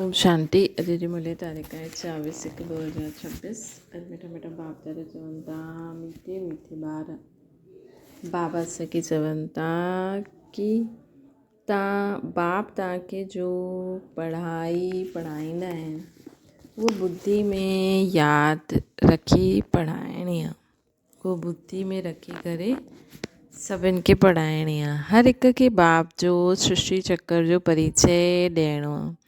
اوم شانتي اڄ جي ملي تاريخ آهي 26 هڪ 2026 اڄ مٺا مٺا باپ دادا چون ٿا ميٺي ميٺي ٻار بابا سکي چون ٿا ڪي تان باپ تان کي جو پڙهائي پڙهائيندا آهن اهو ٻڌي ۾ ياد رکي پڙهائڻي آهي اهو ٻڌي ۾ رکي ڪري سڀن کي پڙهائڻي آهي. هر هڪ کي باپ جو سرشٽي چڪر جو پريچي ڏيڻو آهي.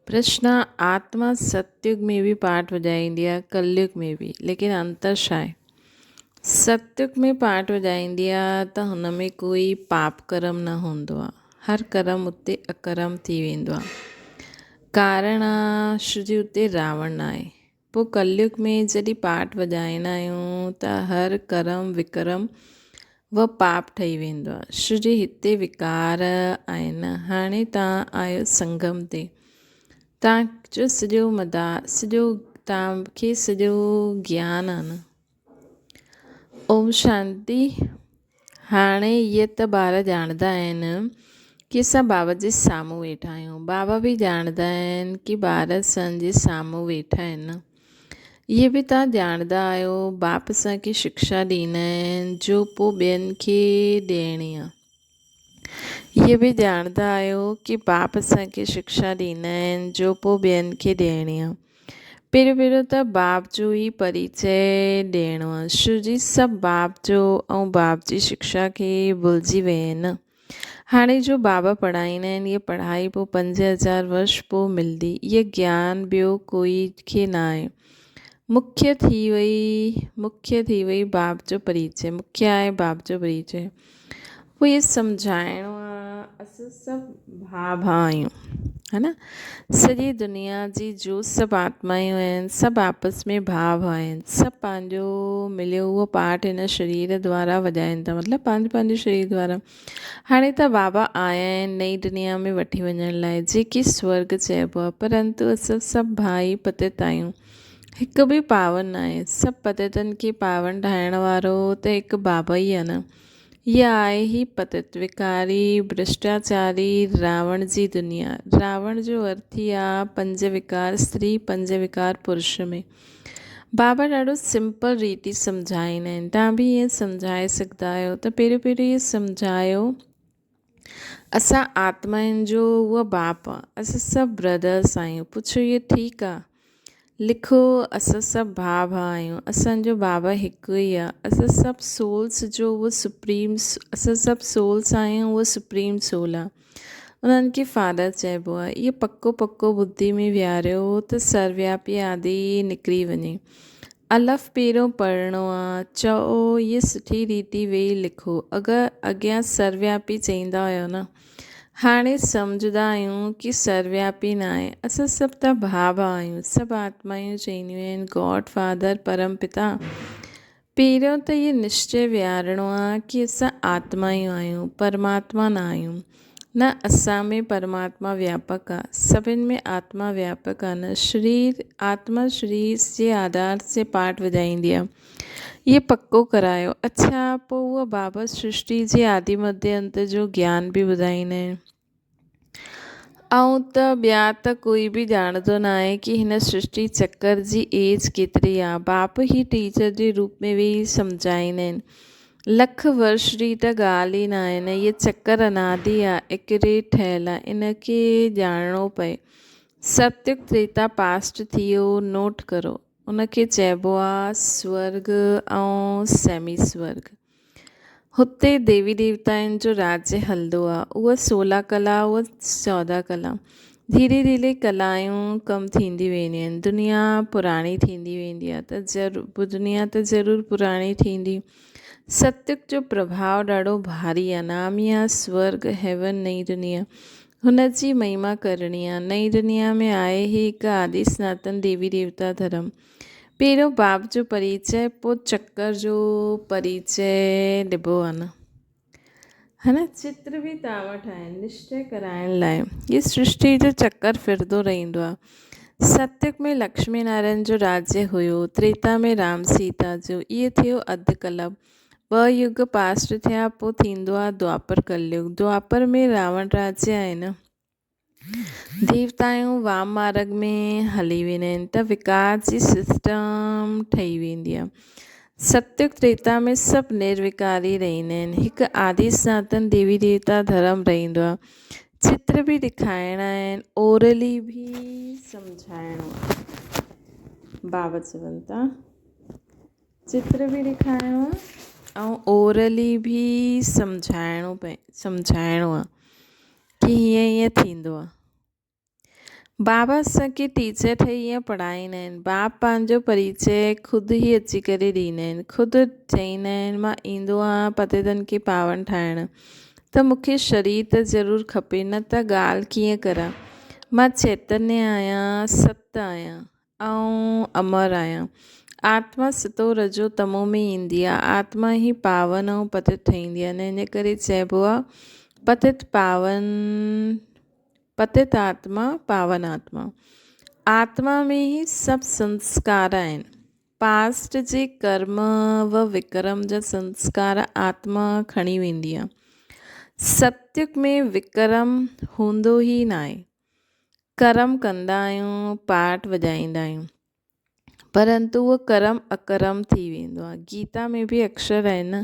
پرشن، آتما ستيگ ۾ به پاٺ وڄائيندي آهي، ڪليگ ۾ به، ليڪن انتر ڇا آهي؟ ستيگ ۾ پاٺ وڄائيندي آهي ته هن ۾ ڪوئي پاپ ڪرم نه هوندو آهي، هر ڪرم اتي اڪرم ٿي ويندو آهي. ڪارڻ آهي ڇو جي اتي راوڻ نه آهي. پوء ڪليگ ۾ جڏهن پاٺ وڄائيندا آهيون ته هر ڪرم وڪرم و پاپ ٺهي ويندو آهي. شو جي هتي وڪار آهن. هاڻي توهان آهيو سنگم تي. توهان جو سڄو مدار سڄو توهان کي سڄو گيان آهي نه. اوم شانتي. هاڻي اهي ته ٻار ڄاڻندا آهن ڪي اسان بابا جي سامهون ويٺا آهيون. بابا به ڄاڻندا آهن ڪي ٻار اسان جي سامهون ويٺا آهن. اهي به توهان ڄاڻندا آهيو باپ اسان کي شڪشا ڏيندا آهن جو پوء ٻين کي ڏيڻي آهي. اهي به ڄاڻندا آهيو ڪي باپ اسان کي شڪشا ڏيندا آهن جو پوء ٻين کي ڏيڻي آهي. پهريون پهريون ته باپ جو ئي پريچي ڏيڻو آ. شو جي سڀ باپ جو ۽ باپ جي شڪشا کي ڀلجي ويا آهن. هاڻي جو بابا پڙهائيندا آهن اها پڙهائي پوء 5000 ورش پوء ملندي. اهي گيان ٻيو ڪوئي کي نه آهي. مکيه ٿي وئي مکيه ٿي وئي باپ جو پريچي. مکيه آهي باپ جو پريچي. پوء اهي سمجهائڻو آ اسان سڀ ڀاء ڀاء آهيون ها نه سڄي دنيا جي جو سڀ آتمائون آهن سڀ آپس ۾ ڀاء ڀاء آهن سڀ پنهنجو مليو اهو پارٽ هن شرير دوارا وڄائن ٿا مطلب پنهنجو پنهنجو شرير دوارا هاڻي ته بابا آيا آهن نئين دنيا ۾ وٺي وڃڻ لاء جيڪي سورگ چئبو آهي پرنتو اسان سڀ ڀائي پتت آهيون هڪ به پاون ناهي سڀ پتتن کي پاون ٺاهڻ وارو ته هڪ بابا ئي آهي نه. هيء آهي هي پتت، وڪاري، ڀرشٽاچاري، راوڻ جي دنيا. راوڻ جو ارٿ ئي آ پنج وڪار استري، پنج وڪار پرش ۾. بابا ڏاڍو سمپل ريتي سمجهائيندا آهن. توهان به ائين سمجهائي سگهندا آهيو ته پهريون پهريون اهو سمجهايو. اسان آتمائن جو اهو باپ آ. اسان سڀ برادرس آهيون. پڇو اهو ٺيڪ آ؟ لکو اسان سڀ ڀاء ڀاء آهيون. اسان جو بابا هڪ ئي آ. اسان سڀ سولس جو اهو سپريم اسان سڀ سولس آهيون اهو سپريم سول آ. انهن کي فادر چئبو آ. اهو پڪو پڪو ٻڌي ۾ ويهاريو ته سروياپي آدي نڪري وڃي. الف پهريون پڙهڻو آ، چئو اهي سٺي ريتي ويهي لکو. اگر اڳيان سروياپي چئيندا هيو نه. هاڻي سمجهندا آهيون ڪي سروياپي ناهي. اسان سڀ ته ڀاء ڀاء آهيون. سڀ آتمايون چئينديون آهن گاڊ فادر پرم پتا. پهريون ته اهي نشچي ويهارڻو آ ڪي اسان آتمايون آهيون پرماتما نه آهيون. نه اسان ۾ پرماتما وياپڪ آ، سڀن ۾ آتما وياپڪ آ نه شرير، آتما شرير جي آڌار سي پاٺ وڄائيندي آ. اهي پڪو ڪرايو. اڇا پوء اهو بابا سرشٽي جي آدي مڌي انت جو گيان به ٻڌائيندا آهن. ۽ ته ٻيا ته ڪوئي به ڄاڻندو ناهي ڪي هن سرشٽي چڪر جي ايج ڪيتري آ. باپ هي ٽيچر جي روپ ۾ ويهي سمجهائيندا آهن. لک ورش جي ته ڳالهه ئي ناهي نه، هيء چڪر انادي آ، ايڪيوريٽ ٺهيل آ، ان کي ڄاڻڻو پئي. ستيگ تريتا پاسٽ ٿي ويو، نوٽ ڪرو. ان کي چئبو آ سورڳ ۽ سيمي سورڳ. هتي ديوي ديوتائن جو راڄ هلندو آ. اها سولهه ڪلا، اها چوڏهن ڪلا. ڌيري ڌيري ڪلائون ڪم ٿينديون وينديون آهن. دنيا پراڻي ٿيندي ويندي آهي ته ضرور دنيا ته ضرور پراڻي ٿيندي. ستيگ جو پرڀاء ڏاڍو ڀاري آهي. نامي آهي سورڳ، Heaven، نئين دنيا. هن جي مهما ڪرڻي آهي. نئين دنيا ۾ آهي هي هڪ آدي سناتن ديوي ديوتا ڌرم. پهريون باپ جو پريچئه پوء چڪر جو پريچئه ڏبو آهي نه. هن چتر به توهان وٽ آهن، نشچي ڪرائڻ لاء. هي سرشٽي جو چڪر ڦرندو رهندو آهي. ستيگ ۾ لڪشمي نارائڻ جو راجيه هيو، تريتا ۾ رام سيتا جو. اهي ٿيو اڌ ڪلپ. ٻه يگ پاسٽ ٿيا، پوء ٿيندو آهي دوآپر ڪليگ. دوآپر ۾ راوڻ راجيه آهي نه. ديوتائون وام مارگ ۾ هلي ويندا آهن ته وڪار جي سسٽم ٺهي ويندي آهي. ستيگ تريتا ۾ سڀ نروڪاري رهندا آهن. هڪ آدي سناتن ديوي ديوتا ڌرم رهندو آهي. چتر به ڏيکارڻا آهن، اورلي به سمجهائڻو آهي. بابا چون ٿا چتر به ڏيکارڻو آهي ۽ اورلي به سمجهائڻو پئي سمجهائڻو آهي ڪي هيئن هيئن ٿيندو آهي. بابا اسان کي ٽيچر ٺهي ائين پڙهائيندا آهن. باپ پنهنجو پريچي خود ئي اچي ڪري ڏيندا آهن. خود چئيندا آهن مان ايندو آهيان پتيتن کي پاون ٺاهڻ ته مون کي شرير ته ضرور کپي نه ته ڳالهه ڪيئن ڪران. مان چيتنيه آهيان، ست آهيان. آئون امر آهيان. آتما ستو رجو تمو ۾ ايندي آهي. آتما ئي پاون ۽ پتت ٺهيندي آهي. ان ڪري چئبو آهي پتت پاون، پتت آتما پاون آتما. آتما ۾ ئي سڀ سنسڪار آهن. پاسٽ جي ڪرم و وڪرم جا سنسڪار آتما کڻي ويندي آهي. ستيگ ۾ وڪرم هوندو ئي ناهي. ڪرم ڪندا آهيون، پاٺ وڄائيندا آهيون، پرنتو اهو ڪرم اڪرم ٿي ويندو آهي. گيتا ۾ به اڪشر آهن نه.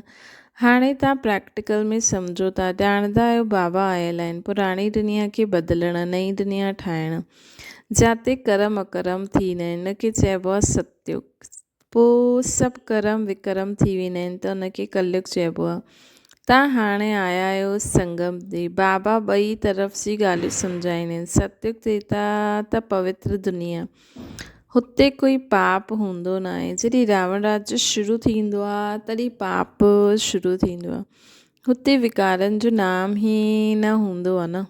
هاڻي توهان پريڪٽيڪل ۾ سمجهو ٿا، ڄاڻندا آهيو بابا آيل آهن پراڻي دنيا کي بدلڻ، نئين دنيا ٺاهڻ، جاتي ڪرم اڪرم ٿيندا آهن، ان کي چئبو آهي ستيگ. پوء سڀ ڪرم وڪرم ٿي ويندا آهن ته ان کي ڪليگ چئبو آهي. توهان هاڻي آيا آهيو سنگم تي. بابا ٻئي طرف جي ڳالهيون سمجهائيندا آهن. ستيگ تريتا ته پوتر دنيا. هتي ڪوئي پاپ هوندو ناهي. جڏهن راوڻ راڄ شروع ٿيندو آهي تڏهن پاپ شروع ٿيندو آهي. هتي وڪارن جو نام ئي نه هوندو آهي نه.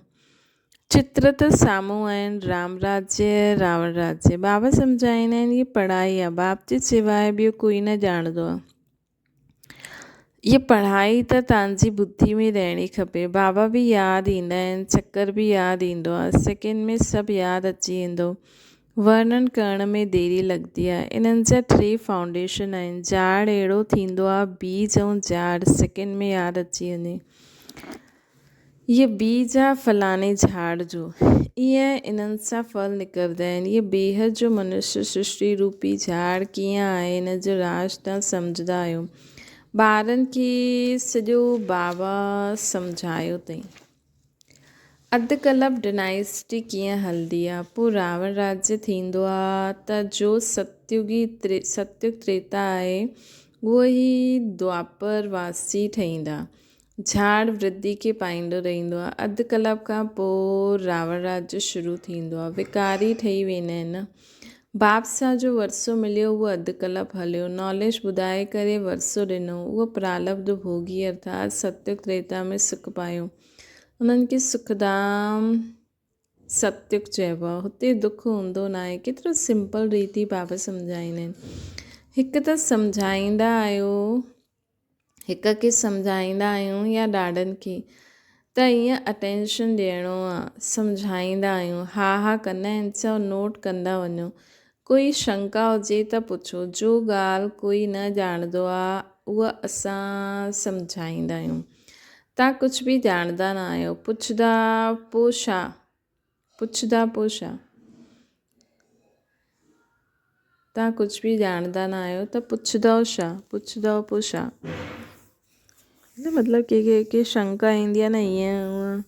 چتر ته سامهون آهن، رام راجيه، راوڻ راجيه. بابا سمجهائيندا آهن هي پڙهائي آهي، باپ جي سواء ٻيو ڪوئي نه ڄاڻندو آهي. هيء پڙهائي ته توهان جي ٻڌي ۾ رهڻي کپي. بابا به ياد ايندا آهن، چڪر به ياد ايندو آهي، سيڪنڊ ۾ سڀ ياد اچي ويندو. ورڻن ڪرڻ ۾ ديري لڳندي آهي. انهن جا ٽي فائونڊيشن آهن. جاڙ اهڙو ٿيندو آهي، بيج ۽ جاڙ سيڪنڊ ۾ ياد اچي وڃي. هيء بيج آ فلاڻي جھاڙ جو. ايئن انهن سان ڦل نڪرندا آهن. هيء بيحد جو منشيه سرشٽي روپي جھاڙ ڪيئن آهي، ان جو راز توهان سمجھندا آهيو. ٻارن کي سڄو بابا سمجھايو اٿئي. اڌ ڪلپ ڊنائسٽي ڪيئن هلندي آ. پوء راوڻ راجيه ٿيندو آ ته جو ستيگي ستيگ تريتا آهي، اهو ئي دوآپر واسي ٺهيندا. جھاڙ ورڌي کي پائيندو رهندو آهي. اڌ ڪلاڪ کان پوء راوڻ راڄ شروع ٿيندو آهي. وڪاري ٺهي ويندا آهن نه. باپ سان جو ورثو مليو اهو اڌ ڪلاڪ هليو. ناليج ٻڌائي ڪري ورثو ڏنو. اهو پرالبڌ ڀوڳي ارٿات ستيگ تريتا ۾ سک پايو. انهن کي سکڌام ستيگ چئبو آهي. هتي دک هوندو ناهي. ڪيترو سمپل ريتي بابا سمجهائيندا آهن. هڪ ته سمجهائيندا آهيو. هڪ کي سمجهائيندا آهيون يا ڏاڏن کي ته ائين اٽينشن ڏيڻو آ سمجهائيندا آهيون ها ها ڪندا آهن چئو نوٽ ڪندا وڃو ڪوئي شنڪا هجي ته پڇو جو ڳالهه ڪوئي نه ڄاڻندو آ اها اسان سمجهائيندا آهيون تان ڪجهه به ڄاڻندا نه آهيو پڇدا پو ڇا پڇدا پوء ڇا؟ توهان ڪجهه به ڄاڻندا نه آهيو ته پڇندؤ ڇا؟ پڇندؤ پوء ڇا؟ نه مطلب ڪي ڪي کي شنڪا ايندي آهي نه ائين هونئن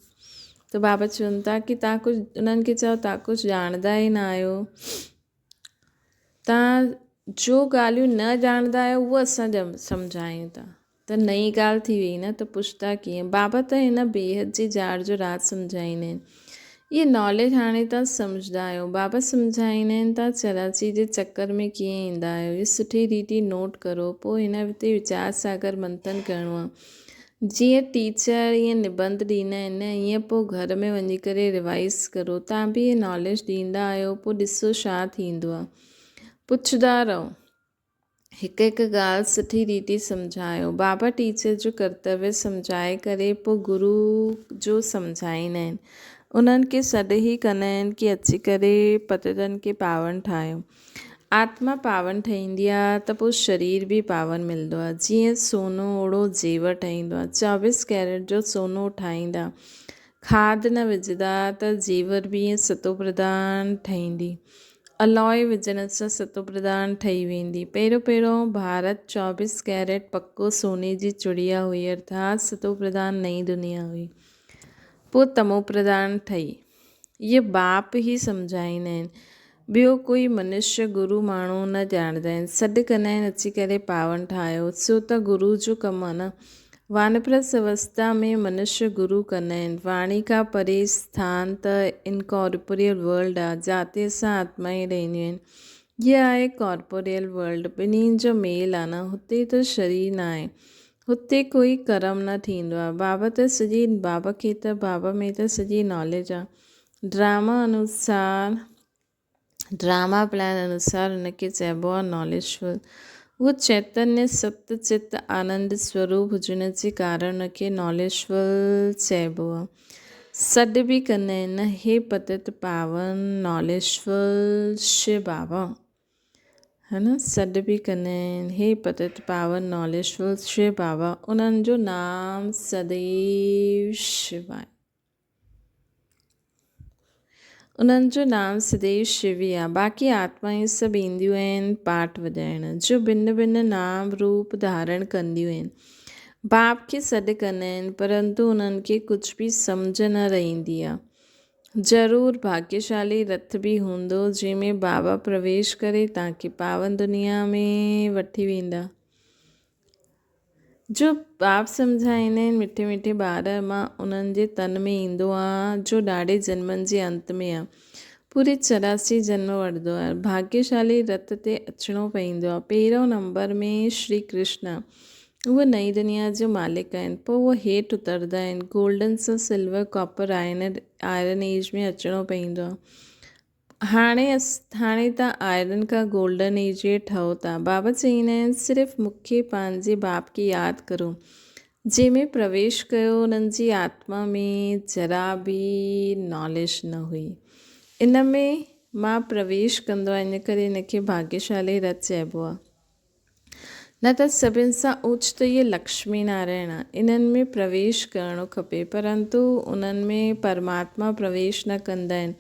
ته بابا چون ٿا ڪي توهان ڪجهه انهن کي چئو توهان ڪجهه ڄاڻندا ئي نه آهيو توهان جو ڳالهيون نه ڄاڻندا آهيو اهو اسان سمجهايون ٿا. ته نئين ڳالهه ٿي ويئي نه ته پڇتا ڪيئن؟ بابا ته هن بيحد جي جاڙ جو راز سمجهائيندا آهن. اهي ناليج هاڻي توهان سمجهندا آهيو. بابا سمجهائيندا آهن توهان چراچي جي چڪر ۾ ڪيئن ايندا آهيو. اهي سٺي ريتي نوٽ ڪرو. پوء هن تي ويچار ساگر منٿن ڪرڻو آهي. جيئن ٽيچر ائين نبنڌ ڏيندا آهن نه ائين پوء گهر ۾ وڃي ڪري ريوائيز ڪرو. توهان به اهي ناليج ڏيندا آهيو پوء ڏسو ڇا ٿيندو آهي. پڇندا رهو. هڪ هڪ ڳالهه سٺي ريتي سمجهايو. بابا ٽيچر جو ڪرتويه سمجهائي ڪري پوء گرو جو سمجهائيندا آهن. انهن کي سڏ ئي ڪندا آهن ڪي اچي ڪري پتيتن کي پاون ٺاهيو. آتما پاون ٺهيندي آهي ته پوء شرير به پاون ملندو آهي. جيئن سونو اوڙو زيور ٺهيندو آهي. چوويس ڪيرٽ جو سونو ٺاهيندا. کاڌ نه وجهندا ته زيور به ائين ستوپرڌان ٺهيندي. الوئي وجهڻ سان ستوپرڌان ٺهي ويندي. پهريون پهريون ڀارت 24 ڪيرٽ پڪو سوني جي چڙيا هئي ارٿات ستوپرڌان نئين دنيا هئي. پوء تموپرڌان ٺهي. اهي باپ ئي سمجهائيندا آهن. ٻيو ڪوئي منشيه گرو ماڻهو نه ڄاڻندا آهن. سڏ ڪندا آهن اچي ڪري پاون ٺاهيو. سو ته گرو جو ڪم آهي نه. وانپرسٿ اوستا ۾ منشيه گرو ڪندا آهن. واڻي کان پري اسٿان ته انڪارپوريل ورلڊ آهي جاتي اسان آتمائين رهنديون آهن. هيء آهي ڪارپوريل ورلڊ. ٻنهين جو ميل آهي نه. هتي ته شرير نه آهي. هتي ڪوئي ڪرم نه ٿيندو آهي. بابا ته سڄي بابا کي ته بابا ۾ ته سڄي ناليج آهي. ڊراما انوسار ڊراما پلان انوسار ان کي چئبو آهي ناليجفل. اهو چيتنيه ست چت آنند سوروپ هجڻ جي ڪارڻ ان کي ناليجفل چئبو آهي. سڏ به ڪندا آهن نه هي پتت پاون ناليجفل شو بابا. ها نه سڏ به ڪندا آهن هي پتت پاون ناليجفل شو بابا انهن جو نام سديو شو آهي انهن جو نام سديو شو ئي آهي باقي آتمائون سڀ اينديون آهن پاٺ وڄائڻ جو ڀن ڀن نام روپ ڌارڻ ڪنديون آهن باپ کي سڏ ڪندا آهن پرنتو انهن کي ڪجهه به سمجهه نه رهندي آهي ضرور ڀاگيشالي رٿ به هوندو جنهن ۾ بابا پرويش ڪري توهان کي پاون دنيا ۾ وٺي ويندا. جو باپ سمجهائيندا آهن مٺي مٺي ٻار مان انهن جي تن ۾ ايندو آ جو ڏاڍي جنمن جي انت ۾ آ پوري 84 جنم وٺندو آ ڀاگيشالي رٿ تي اچڻو پئيندو آ پهريون نمبر ۾ شري ڪرشن آ اهي نئين دنيا جو مالڪ آهن. پوء اهي هيٺ اترندا آهن. گولڊن سان سلور، ڪاپر، آئرن ايج ۾ اچڻو پوندو آهي. هاڻي هاڻي توهان آئرن کان گولڊن ايج جي ٺهو ٿا. بابا چئيندا آهن صرف مون کي پنهنجي باپ کي ياد ڪرو. جنهن ۾ پرويش ڪيو انهن جي آتما ۾ ذرا به ناليج نه هئي. ان ۾ مان پرويش ڪندو آهيان ان ڪري ان کي ڀاگيشالي رٿ چئبو آهي. نه ته سڀن سان اوچ ته اهي لڪشمي نارائڻ آ، انهن ۾ پرويش ڪرڻو کپي، پرنتو انهن ۾ پرماتما پرويش نه ڪندا آهن،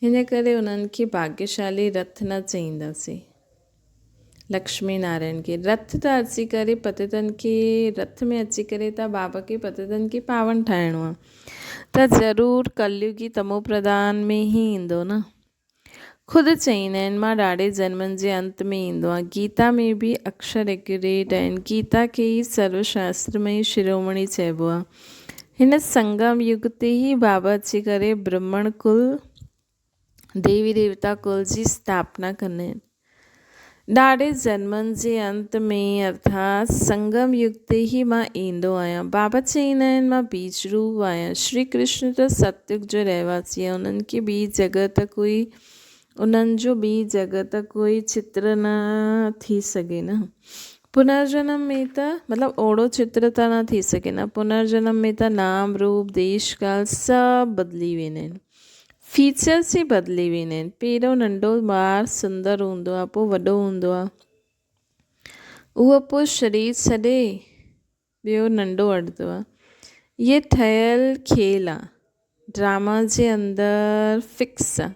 هن ڪري انهن کي ڀاگيشالي رٿ نه چئينداسين. لڪشمي نارائڻ کي رٿ ته اچي ڪري پتيتن کي رٿ ۾ اچي ڪري ته بابا کي پتيتن کي پاون ٺاهڻو آ ته ضرور ڪليوگي تمو پرڌان ۾ ئي ايندو نه. خود چئيندا آهن، مان ڏاڍي جنمن جي انت ۾ ايندو آهيان. گيتا ۾ به اڪشر ايڪيوريٽ آهن. گيتا کي ئي سرو شاسترمئي شرومڻي چئبو آهي. هن سنگم يگ تي ئي بابا اچي ڪري برهمڻ ڪل، ديوي ديوتا ڪل جي اسٿاپنا ڪندا آهن. ڏاڍي جنمن جي انت ۾ ارٿات سنگم يگ تي ئي مان ايندو آهيان. بابا چئيندا آهن مان بيج روپ آهيان. شري ڪرشن ته ستيگ جو رهواسي آهي. انهن کي ٻي جڳهه ته ڪوئي انهن جو ٻي جڳهه ته ڪوئي چتر نه ٿي سگهي نه. پنرجنم ۾ ته مطلب اوڙو چتر ته نه ٿي سگهي نه. پنرجنم ۾ ته نام روپ ديش ڪال سڀ بدلي ويندا آهن. فيچرس ئي بدلي ويندا آهن. پهريون ننڍو ٻار سندر هوندو آهي پوء وڏو هوندو آهي. اهو پوء شرير ڇڏي ٻيو ننڍو اڏندو آهي. اهي ٺهيل کيل آهي. ڊراما جي اندر فڪس آهي.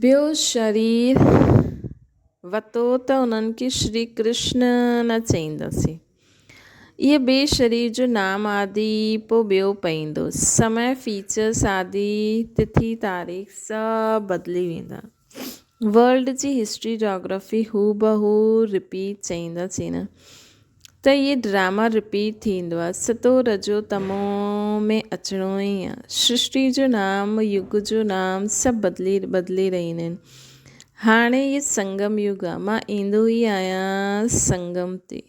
ٻيو شرير وتو ته انهن کي شري ڪرشن نه چئينداسين. اهي ٻئي شرير جو نام آدي پوء ٻيو پئيندو. سمي، فيچرس آدي، تٿي، تاريخ سڀ بدلي ويندا. ورلڊ جي هسٽري جاگرافي هوبهو رپيٽ چئينداسين نه ته اهي ڊراما رپيٽ ٿيندو آهي. ستو رجو تمو ۾ اچڻو ئي آهي. سرشٽي جو نام، يگ جو نام سڀ بدلي بدلي رهيندا آهن. هاڻي اهي سنگم يگ آهي. مان ايندو ئي آهيان سنگم تي.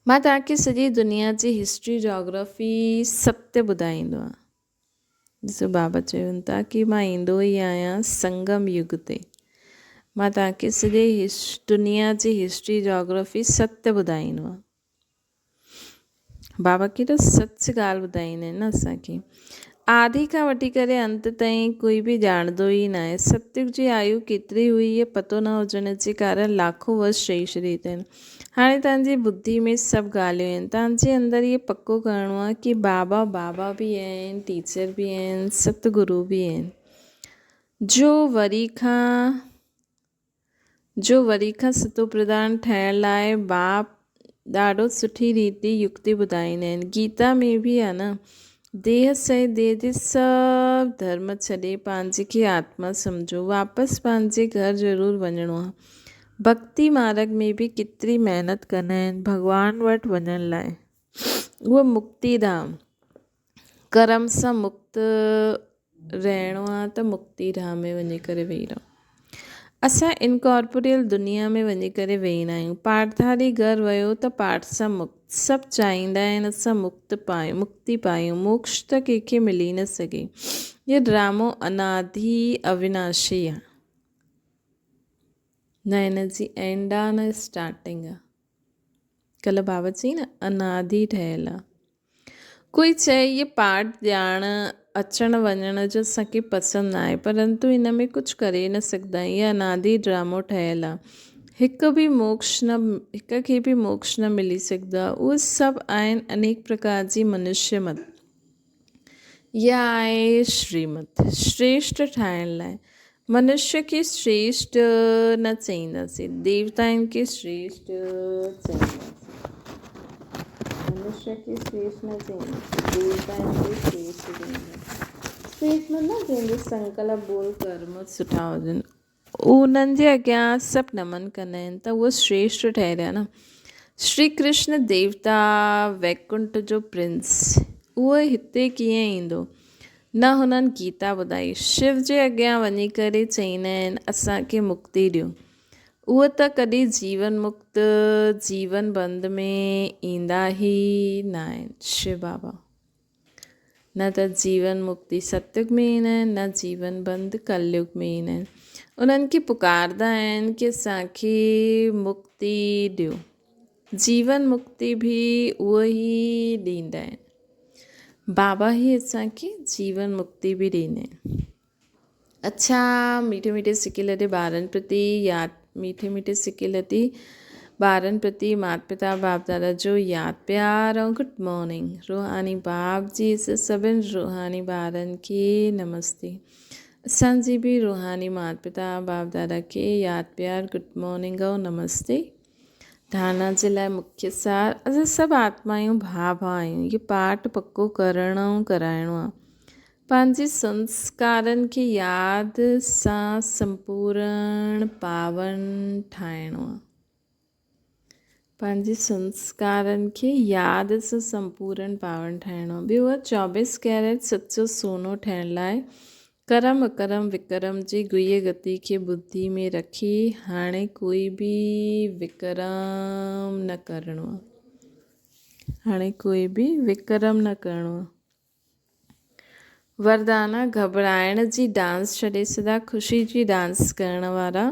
مان توهان کي سڄي دنيا جي هسٽري جاگرافي ستيه ٻڌائيندو آهيان. ڏسو بابا چون ٿا ڪي مان ايندو ئي آهيان سنگم يگ تي. مان توهان کي سڄي دنيا جي هسٽري جاگرافي ستيه ٻڌائيندو آهيان. بابا ڪيڏو سچ ڳالهه ٻڌائيندا آهن نه اسان کي. آدي کان وٺي ڪري انت تائين ڪوئي به ڄاڻندو ئي ناهي. ستيگ جي آيو ڪيتري هئي اهو پتو نه هجڻ جي ڪارڻ لاکون ورس چئي ڇڏي اٿن. هاڻي توهان جي ٻڌي ۾ سڀ ڳالهيون آهن. توهان جي اندر اهو پڪو ڪرڻو آهي ڪي بابا بابا به آهن، ٽيچر به آهن، ست گرو به آهن. جو وري کان جو وري کان ستوپرڌان ٺهڻ لاء باپ ڏاڍو سٺي ريتي يڪتي ٻڌائيندا آهن. گيتا ۾ به آهي نه، ديهه سهت ديهه جي سڀ ڌرم ڇڏي پنهنجي کي آتما سمجهو، واپس پنهنجي گهر ضرور وڃڻو آهي. ڀڳتي مارڳ ۾ به ڪيتري محنت ڪندا آهن ڀڳوان وٽ وڃڻ لاء. اهو مڪتي ڌام، ڪرم سان مڪت رهڻو آ ته مڪتي ڌام ۾ وڃي ڪري ويهي رهو. اسان انڪارپوريل دنيا ۾ وڃي ڪري ويهي رهيا آهيون. پاٺڌاري گهر ويو ته پاٺ سان مڪت. سڀ چاهيندا آهن اسان مڪت پايون، مڪتي پايون. موڪش ته ڪنهن کي ملي نه سگهي. هي ڊرامو انادي اويناشي آ. نه هن جي اينڊ آ نه اسٽارٽنگ آ. ڪلهه بابا چئي نه انادي ٺهيل آ. ڪوئي چئي هيء پاٺ ڄاڻ اچڻ وڃڻ جو اسان کي پسند ناهي پرنتو هن ۾ ڪجهه ڪري نه سگهندا آهيون هيء انادي ڊرامو ٺهيل آ. هڪ به موڪش نه هڪ کي به موڪش نه ملي سگهندو آ. اهي سڀ آهن انيڪ پرڪار جي منشيه مت. يا آهي شريمت شريشٽ ٺاهڻ لاء منشيه کي شريشٽ نه چئينداسين ديوتائن کي شريشٽ چئينداسين منشيه کي شريشٽ نه چئينداسين ديوتائن کي شريشٽ چئينداسين شريشٽ مطلب جنهن جو سنڪلپ ٻول ڪرم سٺا هجن انهن جي اڳيان سڀ نمن ڪندا آهن ته اهي شريشٽ ٺهريا نه. شري ڪرشن ديوتا ويڪنٺ جو پرنس اهو هتي ڪيئن ايندو؟ نه هنن گيتا ٻڌائي. شو جي اڳيان وڃي ڪري چئيندا آهن اسان کي مڪتي ڏيو. اهو ته ڪڏهن جيون مڪت جيون بند ۾ ايندا ئي ناهن. شو بابا. نه ته جيون مڪتي ستيگ ۾ ايندا آهن نه جيون بند ڪليگ ۾ ايندا آهن. انهن کي پڪاردا آهن ڪي اسان کي مڪتي ڏيو. جيون مڪتي به اهو ئي ڏيندا آهن. بابا ئي اسان کي جيون مڪتي به ڏيندا آهن. اڇا ميٺي ميٺي سڪي لڏي ٻارن پرتي ياد ميٺي ميٺي سڪي لڏي ٻارن پرتي مات پتا باپ دادا جو ياد پيار ۽ گڊ مارننگ روحاني باپ جي سڀن روحاني ٻارن کي نمستي اسان جي به روحاني مات پتا باپ دادا کي ياد پيار گڊ مارننگ ۽ نمستي ڌارنا جي لاء مکيه سار اسان سڀ آتمايون ڀاء ڀاء آهيون هي پاٺ پڪو ڪرڻو ڪرائڻو آهي پنهنجي سنسڪارن کي ياد سان سمپورڻ پاون ٺاهڻو آهي. پنهنجي سنسڪارن کي ياد سان سمپورڻ پاون ٺاهڻو آهي. ٻيو آهي چوبيس ڪيرٽ سچو سونو ٺهڻ لاء ڪرم اڪرم وڪرم جي گهي گتي کي ٻڌي ۾ رکي هاڻي ڪوئي به وڪرم نه ڪرڻو آهي. هاڻي ڪوئي به وڪرم نه ڪرڻو آهي. وردانا گهٻرائڻ جي ڊانس ڇڏي سدا خوشي جي ڊانس ڪرڻ وارا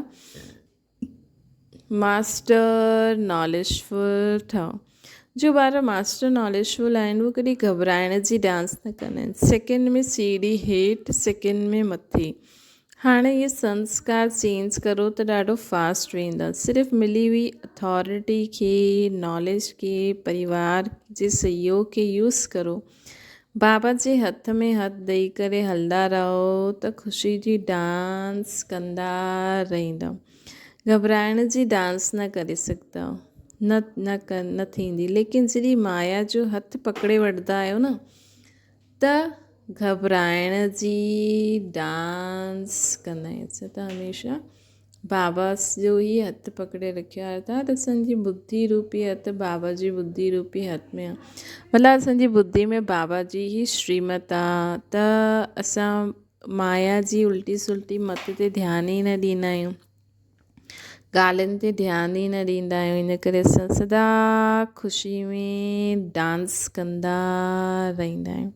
ماسٽر ناليجفل ٺهو. جو ٻار ماسٽر ناليجفل آهن اهي ڪڏهن گهٻرائڻ جي ڊانس نه ڪندا آهن. سيڪنڊ ۾ سيڙهي هيٺ سيڪنڊ ۾ مٿي. هاڻي اهي سنسڪار چينج ڪرو ته ڏاڍو فاسٽ ويندا. صرف ملي هئي اٿارٽي کي، ناليج کي، پريوار جي سهيوگ کي يوز ڪرو. بابا جي هٿ ۾ هٿ ڏئي ڪري هلندا رهو ته خوشي جي ڊانس ڪندا رهندؤ. گهٻرائڻ جي ڊانس نه ڪري سگهندؤ. نه نه نه ٿيندي. ليڪن جڏهن مايا جو هٿ پڪڙي وٺندا آهيو نه ته گهٻرائڻ جي ڊانس ڪندا آهيون اسان ته هميشه بابا جو ئي هٿ پڪڙي رکيو آهي ته اسان جي ٻڌي روپي هٿ بابا جي ٻڌي روپي هٿ ۾ آهي ڀلا اسان جي ٻڌي ۾ بابا جي ئي شريمت آهي ته اسان مايا جي الٽي سلٽي مت تي ڌيان ئي نه ڏيندا آهيون ڳالهين تي ڌيان ئي نه ڏيندا آهيون ان ڪري اسان سدا خوشي ۾ ڊانس ڪندا رهندا آهيون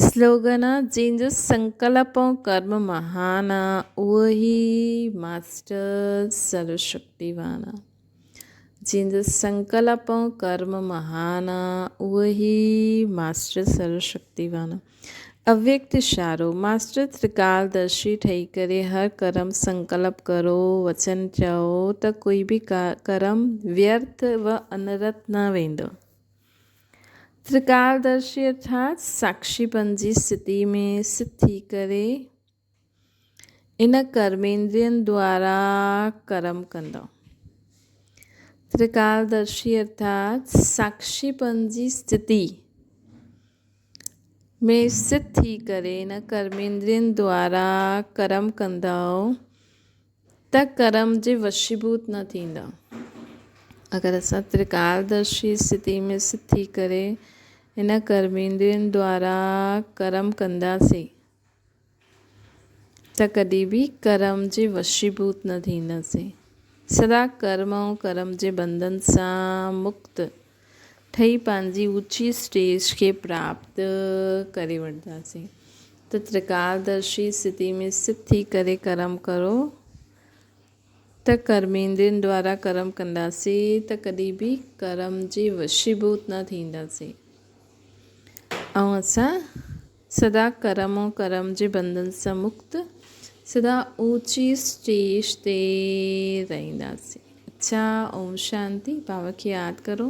سلوگن آ جنهن جو سنڪلپ ۽ ڪرم مهان آ اهو ئي ماسٽر سرو شڪتيوان آ جنهن جو سنڪلپ ۽ ڪرم مهان آ اهو ئي ماسٽر سرو شڪتيوان آ. اويڪت اشارو، ماسٽر ترڪالدرشي ٺهي ڪري هر ڪرم سنڪلپ ڪرو، وچن چئو ته ڪوئي به ڪرم ويرٿ و انرٿ نه ويندو. ترڪالدرشي ارٿات ساکشيپن جي اسٿتي ۾ اسٿت ٿي ڪري ان ڪرميندرين دوارا ڪرم ڪندو. ترڪالدرشي ارٿات ساکشيپن جي اسٿتي ۾ اسٿت ٿي ڪري ان ڪرميندرين دوارا ڪرم ڪندؤ ته ڪرم جي وشيڀوت نه ٿيندؤ. اگر اسان ترڪالدرشي اسٿتي ۾ اسٿت ٿي ڪري ان ڪرميندرين دوارا ڪرم ڪنداسين ته ڪڏهن به ڪرم جي وشيڀوت نه ٿينداسين. سدا ڪرم ۽ ڪرم جي بنڌن سان مڪت ٺهي پنهنجي اوچي اسٽيج کي پراپت ڪري وٺنداسين ته ترڪالدرشي اسٿتي ۾ اسٿت ٿي ڪري ڪرم ڪرو ته ڪرميندرين دوارا ڪرم ڪنداسين ته ڪڏهن به ڪرم جي وشيڀوت نه ٿينداسين ۽ اسان سدا ڪرم ۽ ڪرم جي بنڌن سان مڪت سدا اوچي اسٽيج تي رهنداسين. اڇا اوم شانتي بابا کي ياد ڪرو.